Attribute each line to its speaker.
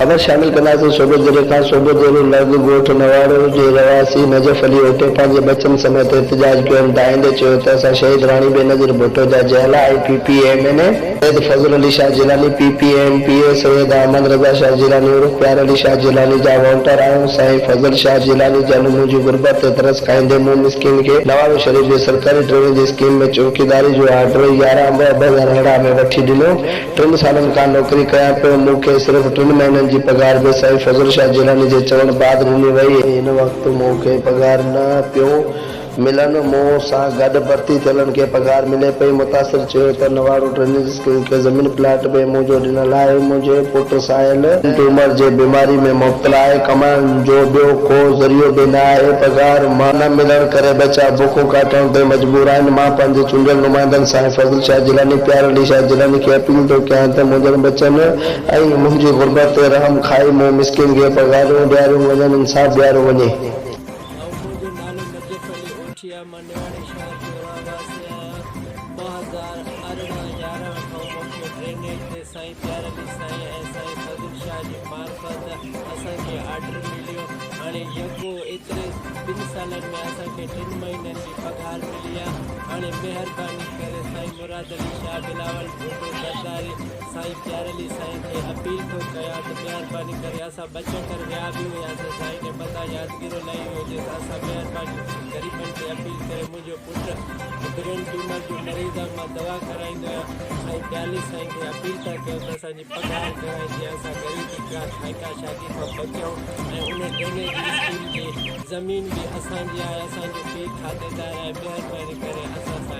Speaker 1: خبر شامل ڪنداسين صوبي ضلعي کان صوبي ضلعي لڳ ڳوٺ نواڙو جي رهواسي نجف علي اوٺي پنهنجي ٻچن سميت احتجاج ڪيو ۽ دانهيندي چيو ته اسان شهيد راڻي بينظير ڀٽو جا جيالا ۽ P P M N A Syed Fazal Ali Shah Jilani P P M P A Syed Ahmed Raza Shah Jilani عرف پيار علي شاهه جيلاني جا ووٽر آهيون سائين فضل شاهه جيلاني جن منهنجي غربت تي ترس کائيندي مون مسڪين کي نوابشاهه شريف جي سرڪاري ڊرينيج اسڪيم ۾ چوڪيداري جو آرڊر 11 ٻه 2018 ۾ وٺي ڏنو ٽن سالن کان نوڪري ڪيان پيو، مون کي صرف ٽن مهينن جي پگهار به سائين فضل شاهه جيلاني جي چوڻ بعد ڏني وئي، هن وقت مون کي پگهار نه پيون ملن، مون سان گڏ ڀرتي ٿيلن کي پگهار ملي پئي، متاثر چيو ته نواڙو ڊرينيج اسڪيم کي زمين پلاٽ به منهنجو ڏنل آهي، منهنجي پٽ ساحل ٽيومر جي بيماري ۾ مبتلا آهي، ڪمائڻ جو ٻيو ڪو ذريعو به نه آهي، پگهار نه ملڻ ڪري ٻچا بکون ڪاٽڻ تي مجبور آهن، مان پنهنجي چونڊيل نمائندن سائين فضل شاهه جيلاني، پيار علي شاهه جيلاني کي اپيل ٿو ڪيان ته منهنجن ٻچن ۽ منهنجي غربت تي رحم کائي مون مسڪين کي پگهارون ڏياريون وڃن، انصاف ڏياريو وڃي.
Speaker 2: ۽ منهنجو نالو نجف علي اوٺي آهي مان نواڻي شهر جو رهواسي آهيان 2018 يارهن کان مون کي ڊرينيج تي سائين پيار علي سائين ۽ سائين فضل شاهه جي معرفت اسان کي آرڊر مليو هاڻي يڪو ايتري ٻن سالن ۾ اسان کي ٽن مهينن جي پگهار ملي آ هاڻي مهرباني ڪري سائين مراد علي شاهه بلاول ڀٽو زرداري سائين پيار علي سائين کي اپيل ٿو ڪيان ته مهرباني ڪري اسان ٻه چڪر ويا به هياسين سائين جي متان يادگيرو لهي هجي ته اسان مهرباني غريبن کي اپيل ڪري منهنجو پٽ برين ٽيومر جو مريض آ مان دوا ڪرائيندو آهيان سائين پيالي سائين کي اپيل ٿا ڪيون ته اسان جي پگهار ڪرائي جيئن اسان غريبي کان ٿائڪا شادي کان بچون ۽ ان ڊرينيج اسڪيم جي زمين به اسان جي آهي اسان جو پيء کاتيدار آهي مهرباني ڪري اسان سان.